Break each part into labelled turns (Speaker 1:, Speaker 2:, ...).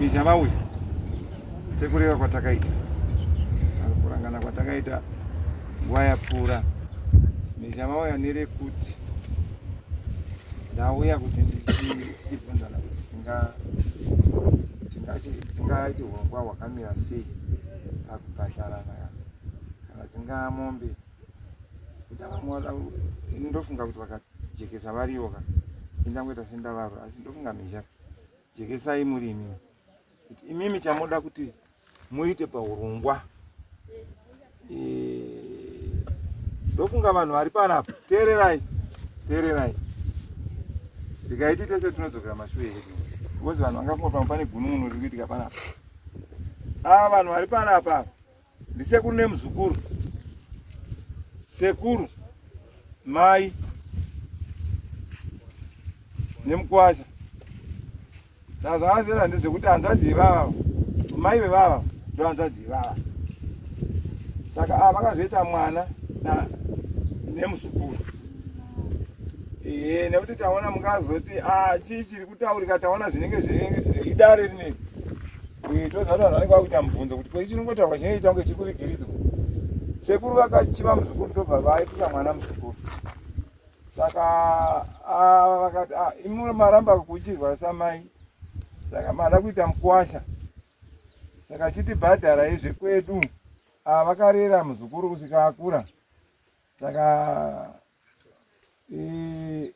Speaker 1: Mhizha vauya sekureva kwatakaita, kurangana kwatakaita nguva yapfuura. Mhizha vauya nerekuti ndauya kuti tichibvunzana kuti tingaite urongwa hwakamira sei pakubhadharana kana dzingaa mombe. Ndofunga kuti vakajekesa variwo ka indangoita sendavaro, asi ndofunga mhizha jekesai murimi kuti imimi chamoda kuti muite paurongwa. Ndofunga vanhu vari panapa, teererai, teererai, ndikaiti tese tinodzokera mashure edu because vanhu vangafunga pamwe pane gunun'unu riri kuitika panapa. Ava vanhu vari panapa ndisekuru nemuzukuru, sekuru, mai nemukwasha. Saka zvakasiyana ndezvekuti hanzvadzi ivava, mai vevava ndo hanzvadzi ivava. Saka ava vakazoita mwana nemuzukuru. Ehe, nekuti taona mungazoti ah, chii chiri kutaurika, taona zvinenge idare rineri. Toziva kuti vanhu vanenge vakuita mubvunzo kuti ko ichi chinongotaurwa chinoita kunge chiri kuvigiridzwa. Sekuru vakachiva muzukuru ndobva vaitisa mwana muzukuru. Saka ava vakati ah, imi maramba kuchirwa samai, saka mada kuita mukwasha, saka chitibhadharai zvekwedu. Ava vakarera muzukuru kusvika akura, saka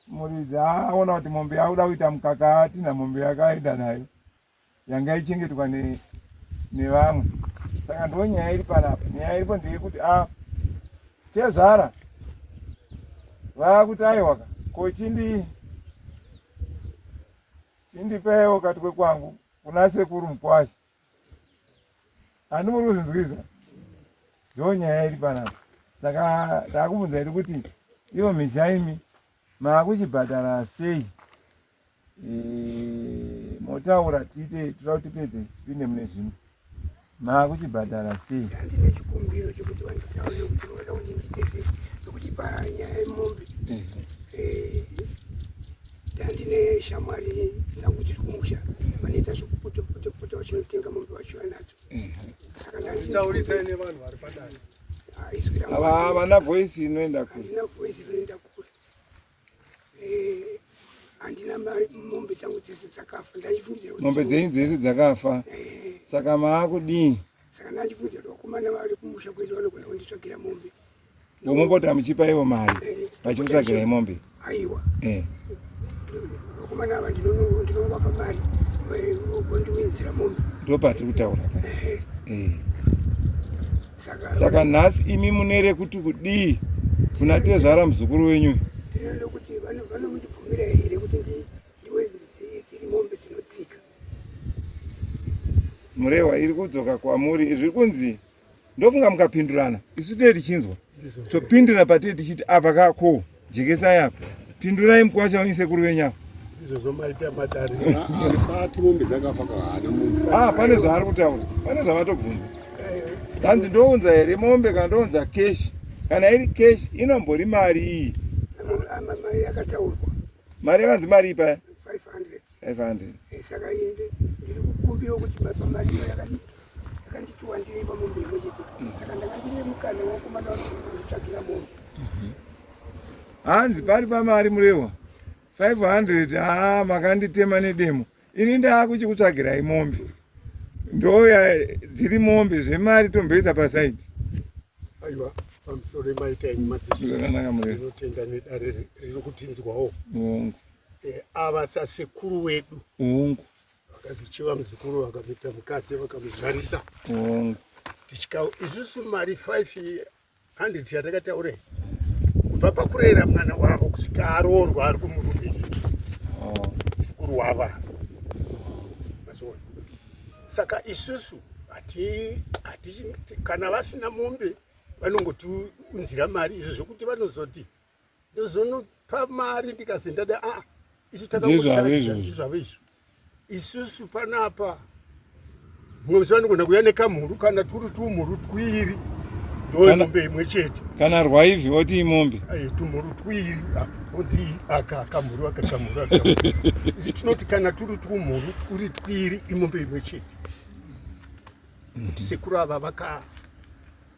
Speaker 1: muridzi aona kuti mombe yakuda kuita mukaka, atina mombe yakaenda nayo yanga ichengetwa nevamwe. Saka ndo nyaya iri panapa. Nyaya iripo ndeyekuti a tezvara vakuti aiwaka ko chindipeiwo katwe kwangu kuna sekuru mukwasha. Handi muri kuzvinzwisa? Ndo nyaya iri panapa. Saka takubvunza iri kuti ivo mhizha imi maakuchibhadhara sei? Motaura tiite, toda kuti tipedze tipinde mune zvimwe. Maakuchibhadhara sei?
Speaker 2: Ndine chikumbiro chekuti vanditaurire kuti vanoda kuti ndiite sei, nekuti panyaya yemombe ndandine shamwari dzangu dziri kumusha vanoita zvekupotapota vachinotenga mombe vachiuya nadzo. Saka
Speaker 3: ndanditaurisai nevanhu vari padare.
Speaker 1: Havana voice inoenda kure.
Speaker 2: Handina voice inoenda kure. Handina mari, mombe dzangu dzese dzakafa. Ndaifungidzira kuti
Speaker 1: mombe dzenyu dzese dzakafa. Saka maakudii?
Speaker 2: Saka ndachifungidzira kuti vakomana vari kumusha kwedu vanogona kunditsvagira mombe.
Speaker 1: Ndomupota muchipa ivo mari vachikutsvagirai mombe?
Speaker 2: Aiwa, vakomana ava ndinongwapa mari vondiunzira mombe.
Speaker 1: Ndopatiri kutaura ka. Saka nhasi imi munere kuti kudii kuna tezvara muzukuru wenyu?
Speaker 2: Ndinoda kuti vanondibvumira here kuti ndiwedziri mombe dzinotsika.
Speaker 1: Murehwa iri kudzoka kwamuri, zviri kunzi ndofunga mukapindurana isu tee tichinzwa topindura patee tichiti apa kako jekesai apa, pindurai mukwasha wenyu sekuru venyu apa.
Speaker 3: Ndizvozvo maita matare. Asati mombe dzakafa kahana munhu.
Speaker 1: Ah, pane zvaari kutaura, pane zvavatobvunza. Hanzi ndounza here mombe kana ndounza keshi? Kana iri keshi inombori mari iyi?
Speaker 2: Mari yakataurwa.
Speaker 1: Mari yakanzi mari ipa?
Speaker 2: 500.
Speaker 1: 500.
Speaker 2: Saka ini ndiri kukumbira kuti pamari iyo yakanditi wandirei pamombe imwe chete. Saka ndanga ndine mukana wakomana vanotsvagira mombe.
Speaker 1: Hanzi pari pamari murehwa 500. Haa, makanditema nedemo. Ini ndaakuchikutsvagirai mombe, ndoya dziri mombe, zvemari tomboisa pasaidi.
Speaker 3: Aiwa, pamusoro maita enyu madzishe.
Speaker 1: Zvakanaka murehwa.
Speaker 3: Ndinotenda nedare riri kutinzwawo.
Speaker 1: Hongu.
Speaker 3: Ava sasekuru wedu.
Speaker 1: Hongu.
Speaker 3: Vakazochiva muzukuru vakamuita mukadzi vakamuzvarisa.
Speaker 1: Hongu.
Speaker 3: Tichika isusu mari 500 yatakataura iyi kubva pakurera mwana wavo kusvika aroorwa ari kumurume muzukuru wava mazuva. Saka isusu hati kana vasina mombe vanongotiunzira mari, izvo zvekuti vanozoti ndozonopa mari ndikazi ndada a isu
Speaker 1: Ndizvavo izvozvo.
Speaker 3: Ndizvavo izvo. Isusu panapa mumwe musi vanogona kuuya nekamhuru kana turi tumhuru twiri. Ndomombe imwe chete.
Speaker 1: Kana rwaivhi woti imombe.
Speaker 3: Ayi tumhuru twiri onzi aka kamhuru aka kamhuru aka. Isi tinoti kana turi tumhuru turi twiri imombe imwe chete. Kuti sekuru ava vaka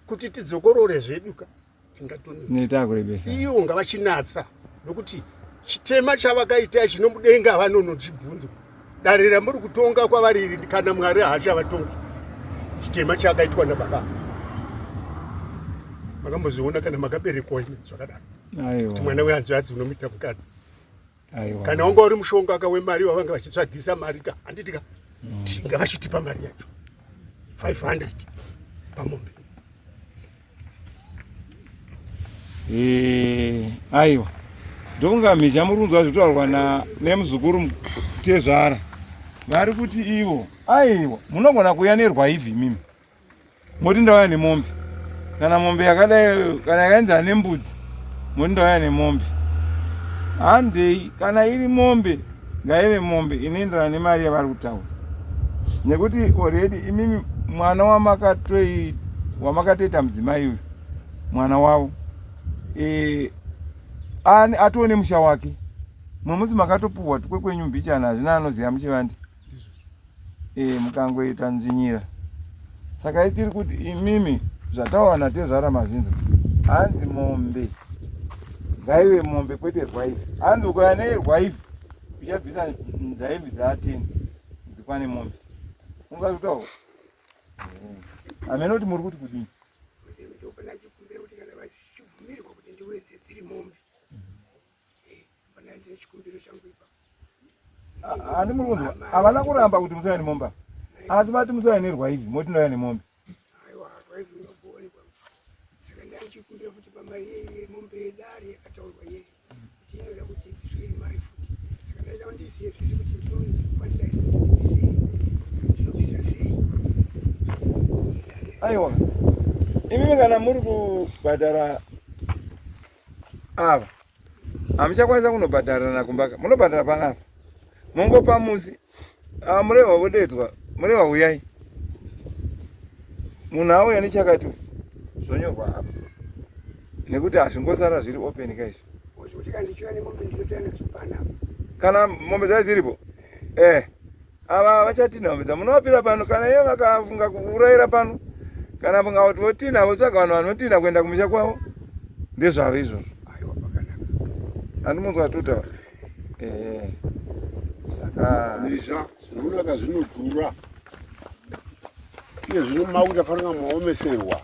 Speaker 3: kuti tidzokorore zvedu ka.
Speaker 1: Tingatonetsa
Speaker 3: ivo ngavachinatsa nokuti chitema chavakaita chinomudenga vanonochibvunzwa dare ramuri kutonga kwavari iri kana mwari haachavatongi chitema chakaitwa nababa makambozviona kana makaberekwa imi zvakadaro kuti mwana wehanzvadzi unomuita mukadzi kana wanga uri mushonga ka wemari wavanga vachitsvagisa mari ka handiti ka mm. ngavachitipa mari yacho 500 pamombe
Speaker 1: eh, aiwa ndokunga mhizha muri kunzwa zvitaurwa nemuzukuru tezvara vari kuti ivo aiwa munogona kuuya nerwaivhi imimi moti ndauya nemombe kana mombe yakadai kana yakaenzana nembudzi moti ndauya nemombe handei kana iri mombe ngaive mombe inoenderana nemari yavari kutaura nekuti already imimi mwana wamakatoita mudzimai uyu mwana wavo e, atoo nemusha wake mwemusi makatopuhwa tukwe kwenyu mbichana hazvina anoziva muchivande e, mukangoita nzvinyira saka itiri kuti imimi zvatawana tezvara mazinza hanzi mombe ngaive mombe kwete rwaivi hanzi ukauya nerwaivi uchabvisa nzaivi dzaateni dzikwane mombe ungazvitaura hameno kuti muri kuti kudii Handi muri kunzwa havana kuramba kuti musauya nemombe asi vati musauya nerwaivhi moti ndauya nemombe.
Speaker 2: Aiwa rwaivhi unogoonekwa saka ndaichikumbira kuti pamari yemombe yedare yakataurwa yeye kuti inoda kuti ibviswe iri mari futi saka ndaida kuti ndizive zvese kuti ndinokwanisa here kuti ndibvise ndinobvisa sei.
Speaker 1: Aiwa imimi kana muri kubhadhara ava hamuchakwanisa kunobhadharana kumbaka munobhadhara panapa mongopa musi ah, murehwa vodedzwa murehwa huyai munhu auya nechakati zvonyorwa apa nekuti hazvingosara zviri open kaizvi kana mombe dzayo dziripo eh ava vachatinha mombe dzamunovapira pano kana iye vakafunga kuurayira pano kana funga kuti votinha votsvaga vanhu vanotinha kuenda kumusha kwavo ndezvavo izvozvo andimunzwa totaura eh,
Speaker 3: saka mizha zvinonaka zvinodhura iye zvino makuita fanira maomeserwa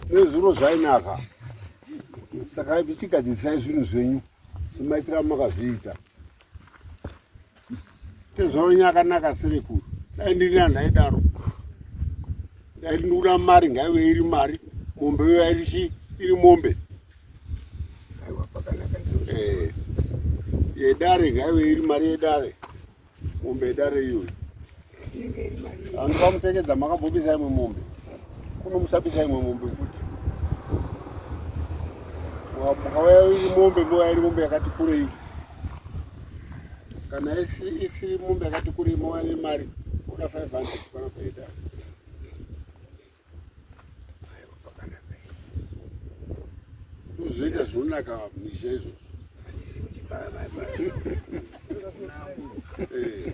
Speaker 3: nezuro zvainaka saka chigadzisai zvinhu zvenyu semaitira amakazviita Tezvawenyu akanaka serekuru. Dai ndiri anhaidaro. Dai ndikuda mari ngaive iri mari. Mombe iyo iri chi iri mombe.
Speaker 2: Aiwa pakanaka.
Speaker 3: Eh. Yedare ngaive iri mari yedare. Mombe yedare iyoyo. Vanhu vamutekedza makambobisa imwe mombe. Kuno musabisa imwe mombe futi. Mukauya iri mombe mouya iri mombe yakati kurei. Kana isiri isiri mombe yakati kurei mouya nemari oda 500 pana paida. Ndozviita zvinonaka misha izvozvo. Eh.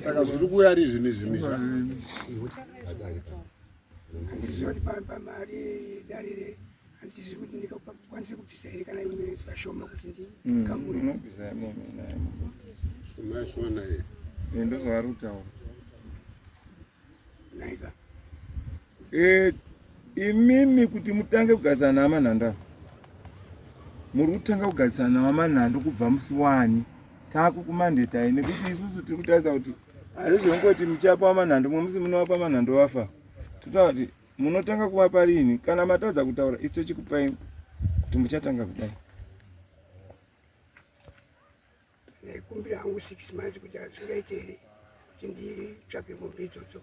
Speaker 3: Saka zviri kuuya ri zvinhu izvi misha.
Speaker 2: Handizivi kuti pamari dare handizivi kuti ndikakwanise kubvisa here kana imwe pashoma kuti ndikamure.
Speaker 1: Mm, unobvisa naye.
Speaker 3: Shoma shoma naye.
Speaker 1: Eh, ndozvavari kutaura.
Speaker 2: Naika.
Speaker 1: Eh, imimi kuti mutange kugarisana naAmanhanda muri kutanga kugarisana naAmanhanda kubva musi wani takukumandetai nekuti isusu tiri kutarisa kuti hazvizongoti muchapa amanhando mwe musi munovapa manhando vafa totaura kuti munotanga kuvapa rini kana matadza kutaura isu tochikupai kuti muchatanga kudai
Speaker 2: ndaikumbira hangu six months kuti hazvingaite here kuti nditsvage mombe idzodzo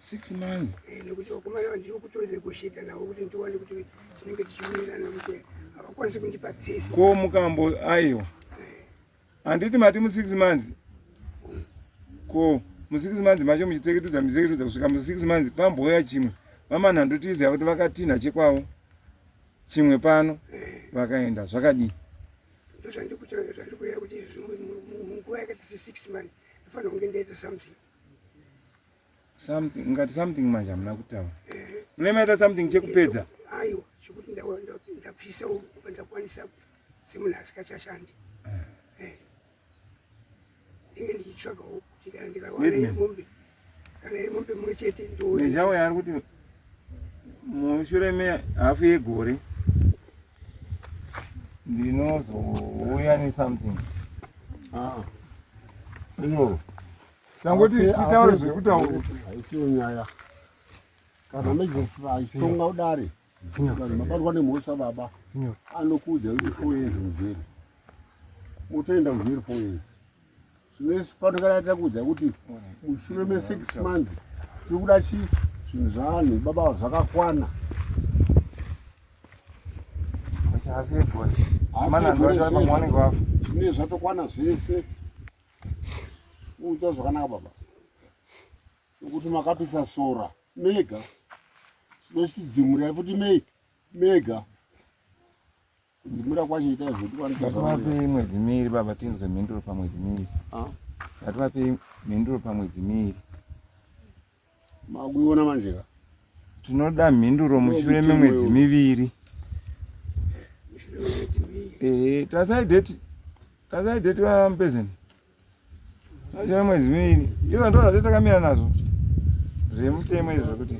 Speaker 1: six months
Speaker 2: eh, nekuti vakomana vandiri kutonegotiata navo kuti ndiwane kuti tinenge tichiwirirana kuti havakwanisi kundipa dzese
Speaker 1: ko mukambo aiwa eh. handiti mati mu six months ko Musix months macho muchitseketudza muchitseketudza kusvika musix months pambouya chimwe. VaManhando tiziva kuti vakatinha chekwavo chimwe pano vakaenda zvakadii?
Speaker 2: Ndozvandikutaura zvandikureva kuti munguva yakaita se 6 months ndofanira kunge ndaita something.
Speaker 1: Something ngati something manje hamuna kutaura. Mune maita something chekupedza?
Speaker 2: Aiwa, chekuti ndabvisa ndakwanisa semunhu asikachashandi. Eh. Ndinge ndichitsvagawo kuti kana ndikawana iri mombe kana iri mombe mumwe chete
Speaker 1: ndouya. Nezhauya ari kuti mushure mehafu yegore ndinozouya nesomething.
Speaker 4: Ah. Sinyoro.
Speaker 1: Tangoti titaure zvekutaura.
Speaker 4: Haisiyo nyaya. Kana magistrate achitonga kudare vanhu mabatwa nemhosva baba anokuudza kuti four years mujeri motoenda kujeri four years zvino isu pano kana takuudza kuti mushure mesix months tiri kuda chi zvinhu zvavanhu baba zvakakwana zvine zvatokwana zvese uita zvakanaka baba nokuti makapisa sora mega zvinochidzimurai futi mei mega kudzimura kwacho itai
Speaker 1: zvekuti mwedzi miiri baba tinzwe mhinduro pamwedzi miiri ah. ngativape mhinduro pamwedzi miiri
Speaker 4: makuiona manje ka
Speaker 1: tinoda mhinduro mushure memwedzi miviri ehe tasai date tasai date vamupezeni Acha mwedzi miiri. Izvo ndozva takamira nazvo. Zvemutemo izvo zvekuti.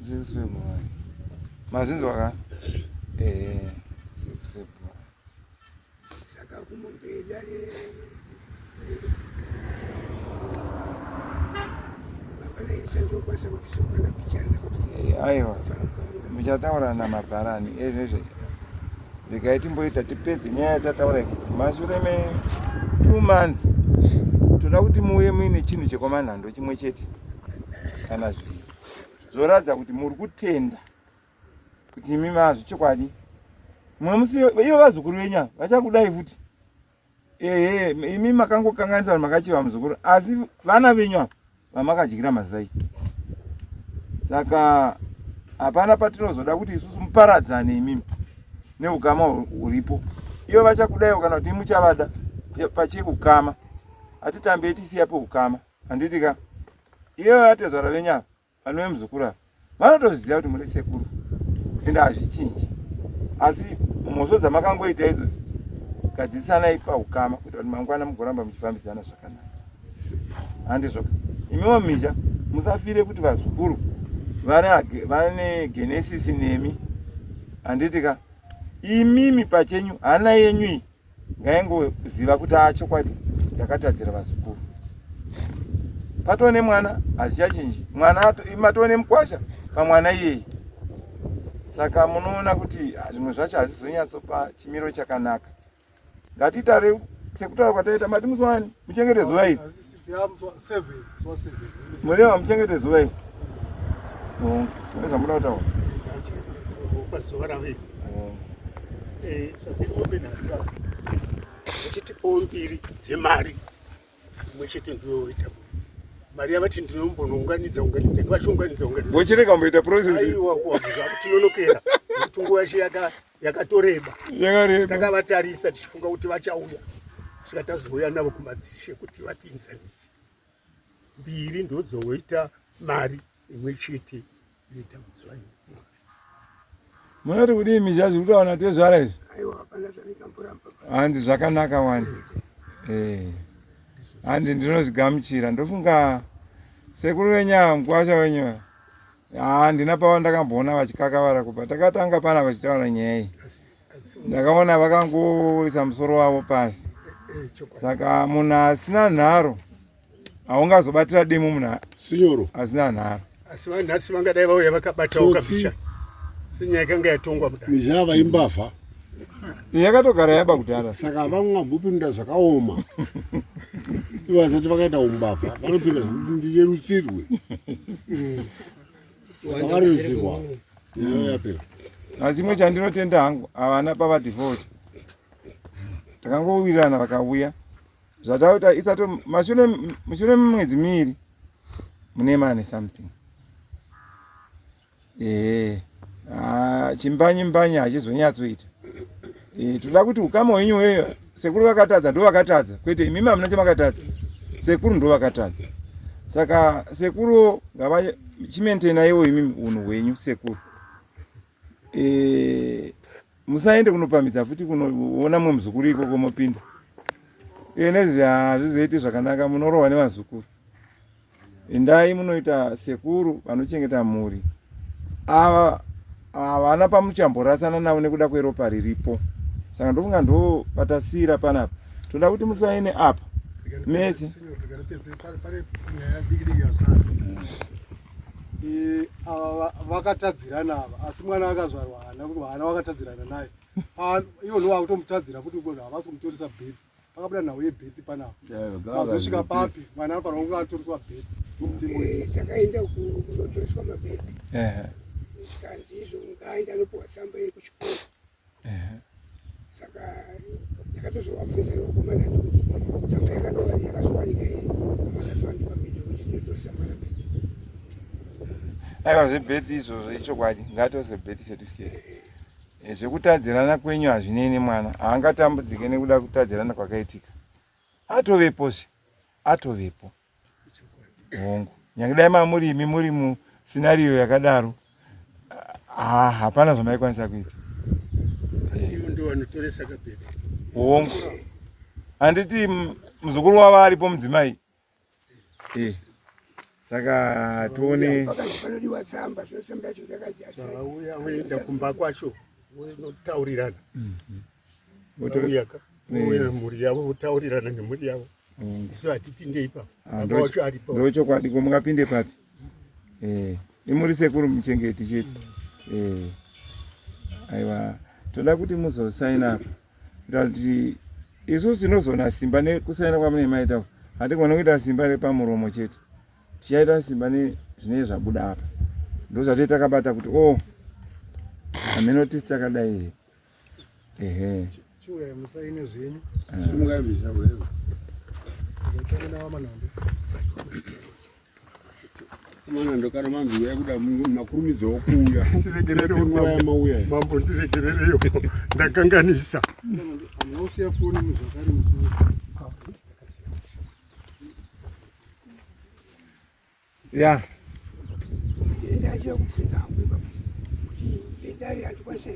Speaker 1: 6 February. Mazvinzwa ka? Eh, 6 February.
Speaker 2: Saka kumombe dare
Speaker 1: eh, aiwa muchataura namabharani ezvezve eh, regai timboita tipedze nyaya yatataura kuti mashure me two months toda kuti muuye muine chinhu chekwamanhando chimwe chete kana zviviri zvoratidza kuti muri kutenda kuti imi mazvichokwadi mumwe musi ivo vazukuru venyu ava vachakudai futi ehe imi makangokanganisa vanhu makachiva muzukuru asi vana venyu ava vamakadyira mazai saka hapana patinozoda kuti isusu muparadzane imimi neukama huripo ivo vachakudaiwo kana kuti muchavada pachekukama hatitambei tisiya peukama handiti ka ivo vatezvara venyu ava vanove muzukuru ava vanotozviziva kuti muri sekuru ende hazvichinji asi mhosvo dzamakangoita idzodzi gadzisanai paukama kuita kuti mangwana mugoramba muchifambidzana zvakanaka handizvoka imiwo mhizha musafire kuti vazukuru vane genesisi nemi handiti ka imimi pachenyu hana yenyu iyi ngaingoziva kuti a chokwadi ndakatadzira vazukuru patoo nemwana hazvichachinji mwana matoo nemukwasha pamwana iyeyi saka munoona kuti zvimwe zvacho hazvizonyatsopa chimiro chakanaka ngatitare sekutaura kwataita mati musi wani muchengete zuva iri mureva muchengete zuva iri zvamuda kutaura
Speaker 3: pazuva ravo iri eh, zvadziri mombe nhatu uchitipawo mbiri dzemari imwe chete ndiyo woita mari yavati ndinombonounganidza unganidza vachiunganidza unganidza
Speaker 1: vochirega kumboita process
Speaker 3: aiwa kutinonokera nekuti nguva yacho yakatoreba
Speaker 1: yakareba
Speaker 3: takavatarisa tichifunga kuti vachauya kusvika tazouya navo kumadzishe kuti vatiinzanise mbiri ndodzoita mari imwe chete yoita mudzvanyi
Speaker 1: Munoti kudii mizha zviri kutaura natezvara izvi? Hanzi zvakanaka wani. Eh. Hanzi ndinozvigamuchira. Ndofunga sekuru venyu ava mukwasha wenyu ava. Handina pava ndakamboona vachikakavara kubva takatanga pana vachitaura nyaya iyi. Ndakaona vakangoisa musoro wavo pasi. Saka munhu asina nharo haungazobatira demo munhu
Speaker 4: sinyoro
Speaker 1: asina nharo
Speaker 3: asi vanhu nhasi vangadai vauya vakabatawo kapicha senyaya yakanga yatongwa
Speaker 4: mudare mizhava imbavha
Speaker 1: yakatogara yaba kudhara
Speaker 4: saka vamwe vambopinda zvakaoma ivo vasati vakaita umbavha vanopinda zvekuti ndirerutsirwe saka varerutsirwa nyaya yapera
Speaker 1: asi imwe chandinotenda hangu havana pavadefault takangowirirana vakauya. Zvatakuita itsato mashure mushure memwedzi miiri mune mane something. Ehe. Ah, chimbanyi mbanyi hachizonyatsoita. Eh, toda kuti ukama hwenyu weyo sekuru vakatadza ndo vakatadza kwete imimi hamuna chamakatadza. Sekuru ndo vakatadza. Saka sekuru ngava chimaintaina iwo imimi unhu hwenyu sekuru. Eh, musaende kunopamhidza futi kunoona mumwe muzukuru ikoko mopinda iye nezvi hazvizoiti zvakanaka munorohwa nevazukuru endai munoita sekuru vanochengeta mhuri ava havana pamuchamborasana navo nekuda kweropa riripo saka ndofunga ndo patasiyira panapa toda kuti musaine apa mese
Speaker 5: Eh, ava vakatadzirana ava asi mwana akazvarwa haana haana vakatadzirana naye ivo ndo vakutomutadzira futi uko havasi kumutoresa birth pakabuda nhau yebirth panapa azosvika papi mwana anofanira kunge atoreswa birth
Speaker 2: eh, takaenda kunotoreswa mabirth kanzi izvo ngaaenda anopiwa tsamba yekuchikoro saka ndakatozovabvunza vakomana kuti tsamba yakazowanika here vasati vandipa mhinduro kuti tinotoresa mwana beti
Speaker 1: aiwa zvebheti izvozvo ichokwadi ngatozwe bheti certificate eh, zvekutadzirana kwenyu hazvinei nemwana haangatambudzike nekuda kutadzirana kwakaitika atovepozve atovepo hongu nyange dai mamuri imi muri musinariyo yakadaro ah, hapana zvamaikwanisa kuita hongu handiti muzukuru wavo aripo mudzimai eh, saka tione
Speaker 3: vauya kumba kwacho vonotaurirana mhm. votouyaka vouya mhuri yavo votaurirana nemhuri yavo mm. isu hatipinde ipapo ah, baba wacho aripo
Speaker 1: ndochokwadi ko mungapinde papi eh, imuri sekuru muchengeti chete eh, aiwa toda kuti muzosaina apa kuita kuti isusu tinozoona simba nekusaina kwamune maita hatigone kuita simba repamuromo chete tichaita simba nezvinenge zvabuda apa ndozvatee takabata kuti o oh, hameno tisi takadai here ehe
Speaker 5: chiuyai musaine zvenyu
Speaker 1: ah.
Speaker 4: simukai mhizha wewe Mwana kana manzi uya kuda makurumidzawo kuuya
Speaker 3: mauya mambo ndiregererewo ndakanganisa
Speaker 5: Unosiya foni zvakare musoro
Speaker 1: ya
Speaker 2: ndaida kubvunza hangu ipapo kuti vedare handikwanisa